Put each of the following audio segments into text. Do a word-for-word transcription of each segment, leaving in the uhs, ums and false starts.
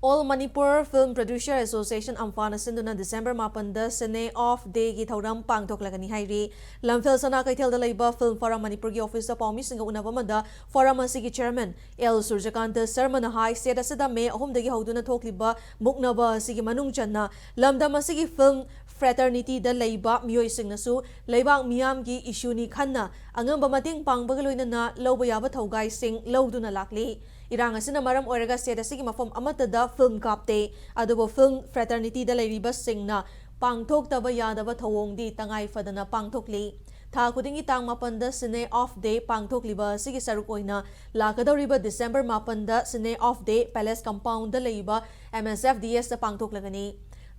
All Manipur Film Producer Association, ꯑꯝꯐꯥꯅ ꯁꯤꯟꯗꯨꯅ December ꯃꯥꯄꯟꯗ Cine Off Day ꯒꯤ ꯊꯧꯔꯝ ꯄꯥꯡꯊꯣꯛꯂꯒꯅꯤ ꯍꯥꯏꯔꯤ꯫ ꯂꯝꯐꯦꯜ ꯁꯅꯥ ꯀꯩꯊꯦꯜꯗ ꯂꯩꯕ Film Forum ꯃꯅꯤꯄꯨꯔꯒꯤ ꯑꯣꯐꯤꯁꯇ ꯄꯥꯎꯃꯤꯁꯤꯡꯒ ꯎꯅꯕ ꯑꯃꯗ Forum ꯑꯁꯤꯒꯤ Chairman ꯑꯦꯜ ꯁꯨꯔꯖꯀꯥꯟꯇ ꯁꯔꯃꯅ ꯍꯥꯏ, state ꯑꯁꯤꯗ ꯃꯦ ꯑꯍꯨꯝꯗꯒꯤ ꯍꯧꯗꯨꯅ ꯊꯣꯛꯂꯤꯕ ꯃꯨꯛꯅꯕ ꯑꯁꯤꯒꯤ ꯃꯅꯨꯡ ꯆꯟꯅ ꯂꯝꯗꯝ ꯑꯁꯤꯒꯤ film fraternity ꯗ ꯂꯩꯕ ꯃꯤꯑꯣꯏꯁꯤꯡꯅꯁꯨ ꯂꯩꯕꯥꯛ ꯃꯤꯌꯥꯝꯒꯤ issue ꯅꯤ ꯈꯟꯅ ꯑꯉꯝꯕ ꯃꯇꯦꯡ ꯄꯥꯡꯕꯒ ꯂꯣꯏꯅꯅ ꯂꯧꯕ ꯌꯥꯕ ꯊꯧꯒꯥꯏꯁꯤꯡ ꯂꯧꯗꯨꯅ ꯂꯥꯛꯂꯤ꯫ ꯏꯔꯥꯡ ꯑꯁꯤꯅ ꯃꯔꯝ ꯑꯣꯏꯔꯒ state ꯑꯁꯤꯒꯤ ꯃꯐꯝ ꯑꯃꯠꯇꯗ film ꯀꯥꯞꯇꯦ꯫ ꯑꯗꯨꯕꯨ film fraternity ꯗ ꯂꯩꯔꯤꯕꯁꯤꯡꯅ ꯄꯥꯡꯊꯣꯛꯇꯕ ꯌꯥꯗꯕ ꯊꯧꯑꯣꯡꯗꯤ ꯇꯉꯥꯏ ꯐꯗꯅ ꯄꯥꯡꯊꯣꯛꯂꯤ꯫ ꯊꯥ ꯈꯨꯗꯤꯡꯒꯤ ꯇꯥꯡ ꯃꯥꯄꯟꯗ Cine Off Day ꯄꯥꯡꯊꯣꯛꯂꯤꯕ ꯑꯁꯤꯒꯤ ꯁꯔꯨꯛ ꯑꯣꯏꯅ ꯂꯥꯛꯀꯗꯧꯔꯤꯕ ꯗꯤꯁꯦꯝꯕꯔ ꯃꯥꯄꯟꯗ Cine Off Day Palace Compound ꯗ ꯂꯩꯕ M S F D S ꯇ ꯄꯥꯡꯊꯣꯛꯂꯒꯅꯤ꯫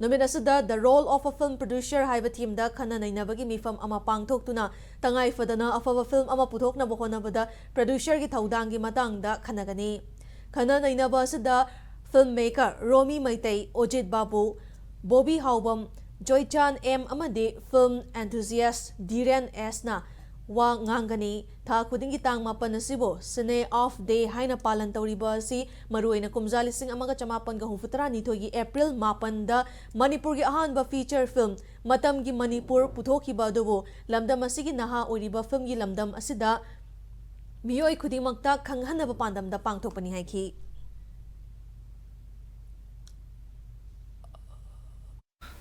ꯅꯨꯃꯤꯠ ꯑꯁꯤꯗ The Role of a Film Producer ꯍꯥꯏꯕ theme ꯗ ꯈꯟꯅ ꯅꯩꯅꯕꯒꯤ ꯃꯤꯐꯝ ꯑꯃ ꯄꯥꯡꯊꯣꯛꯇꯨꯅ ꯇꯉꯥꯏ ꯐꯗꯅ ꯑꯐꯕ film ꯑꯃ ꯄꯨꯊꯣꯛꯅꯕ ꯍꯣꯠꯅꯕꯗ producer ꯒꯤ ꯊꯧꯗꯥꯡꯒꯤ ꯃꯇꯥꯡꯗ ꯈꯟꯅꯒꯅꯤ꯫ ꯈꯟꯅ ꯅꯩꯅꯕ ꯑꯁꯤꯗ film maker ꯔꯣꯃꯤ ꯃꯩꯇꯩ, ꯑꯣꯖꯤꯠ ꯕꯥꯕꯨ, ꯕꯣꯕꯤ ꯍꯥꯎꯕꯝ, ꯖꯣꯏꯆꯥꯟ ꯑꯦꯝ ꯑꯃꯗꯤ film enthusiast ꯙꯤꯔꯦꯟ ꯑꯦꯁꯅ ꯋꯥ ꯉꯥꯡꯒꯅꯤ꯫ ꯊꯥ ꯈꯨꯗꯤꯡꯒꯤ ꯇꯥꯡ ꯃꯥꯄꯟ ꯑꯁꯤꯕꯨ Cine Off Day ꯍꯥꯏꯅ ꯄꯥꯂꯟ ꯇꯧꯔꯤꯕ ꯑꯁꯤ ꯃꯔꯨꯑꯣꯏꯅ ꯀꯨꯝꯖꯥ ꯂꯤꯁꯤꯡ ꯑꯃꯒ ꯆꯃꯥꯄꯟꯒ ꯍꯨꯝꯐꯨꯇꯔꯥꯅꯤꯊꯣꯏꯒꯤ ꯑꯦꯄ꯭ꯔꯤꯜ ꯃꯥꯄꯟꯗ ꯃꯅꯤꯄꯨꯔꯒꯤ ꯑꯍꯥꯟꯕ feature film ꯃꯇꯝꯒꯤ ꯃꯅꯤꯄꯨꯔ ꯄꯨꯊꯣꯛꯈꯤꯕ ꯑꯗꯨꯕꯨ ꯂꯝꯗꯝ ꯑꯁꯤꯒꯤ ꯅꯍꯥ ꯑꯣꯏꯔꯤꯕ film ꯒꯤ ꯂꯝꯗꯝ ꯑꯁꯤꯗ ꯃꯤꯑꯣꯏ ꯈꯨꯗꯤꯡꯃꯛꯇ ꯈꯪꯍꯟꯅꯕ ꯄꯥꯟꯗꯝꯗ ꯄꯥꯡꯊꯣꯛꯄꯅꯤ ꯍꯥꯏꯈꯤ꯫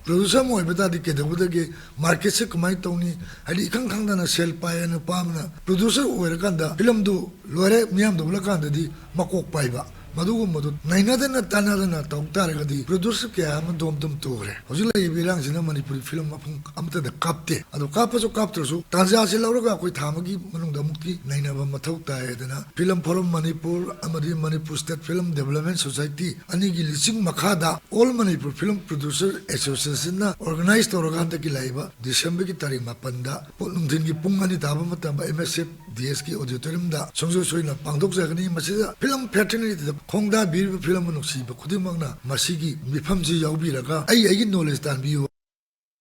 Producer ꯑꯃ ꯑꯣꯏꯕ ꯇꯥꯔꯗꯤ ꯀꯩꯗꯧꯕꯗꯒꯤ market ꯁꯦ ꯀꯃꯥꯏꯅ ꯇꯧꯅꯤ? ꯍꯥꯏꯗꯤ ꯏꯈꯪ ꯈꯪꯗꯅ ꯁꯦꯜ ꯄꯥꯏꯌꯦ ꯅꯨꯄꯥ ꯑꯃꯅ producer ꯑꯣꯏꯔꯀꯥꯟꯗ film ꯗꯨ ꯂꯣꯏꯔꯦ ꯃꯤꯌꯥꯝꯗ ꯎꯠꯂꯀꯥꯟꯗꯗꯤ ꯃꯀꯣꯛ ꯄꯥꯏꯕ, ꯃꯗꯨꯒꯨꯝꯕꯗꯨ ꯅꯩꯅꯗꯅ ꯇꯥꯟꯅꯗꯅ ꯇꯧ ꯇꯥꯔꯒꯗꯤ producer ꯀꯌꯥ ꯑꯃ ꯗꯣꯝ ꯗꯣꯝ ꯇꯨꯈ꯭ꯔꯦ꯫ ꯍꯧꯖꯤꯛ ꯂꯩꯔꯤꯕ ꯏꯔꯥꯡꯁꯤꯅ ꯃꯅꯤꯄꯨꯔꯤ film ꯃꯐꯝ ꯑꯃꯠꯇꯗ ꯀꯥꯞꯇꯦ꯫ ꯑꯗꯣ ꯀꯥꯞꯄꯁꯨ ꯀꯥꯞꯇ꯭ꯔꯁꯨ ꯇꯥꯟꯖꯥꯁꯤ ꯂꯧꯔꯒ ꯑꯩꯈꯣꯏ ꯊꯥ ꯑꯃꯒꯤ ꯃꯅꯨꯡꯗ ꯑꯃꯨꯛꯇꯤ ꯅꯩꯅꯕ ꯃꯊꯧ ꯇꯥꯏ꯫ ꯑꯗꯨꯅ Film Forum ꯃꯅꯤꯄꯨꯔ ꯑꯃꯗꯤ Manipur State Film Development Society ꯑꯅꯤꯒꯤ ꯂꯨꯆꯤꯡ ꯃꯈꯥꯗ All Manipur Film Producer Association ꯅ organize ꯇꯧꯔꯒ ꯍꯟꯗꯛꯀꯤ ꯂꯥꯛꯏꯕ ꯗꯤꯁꯦꯝꯕꯔꯒꯤ ꯇꯥꯔꯤꯛ ꯃꯥꯄꯟꯗ ꯄꯣꯠ ꯅꯨꯡꯊꯤꯟꯒꯤ ꯄꯨꯡ ꯑꯅꯤ ꯇꯥꯕ ꯃꯇꯝꯗ M S F D S ꯀꯤ auditorium ꯗ ꯁꯨꯡꯁꯣꯏ ꯁꯣꯏꯗꯅ ꯄꯥꯡꯊꯣꯛꯆꯒꯅꯤ꯫ ꯃꯁꯤꯗ film fraternity ꯗ ꯈꯣꯡꯗꯥꯕꯤꯔꯤꯕ film ꯅꯨꯡꯁꯤꯕ ꯈꯨꯗꯤꯡꯃꯛꯅ ꯃꯁꯤꯒꯤ ꯃꯤꯐꯝꯁꯤ ꯌꯥꯎꯕꯤꯔꯒ ꯑꯩ ꯑꯩꯒꯤ knowledge ꯇꯥꯟꯕꯤꯌꯨ꯫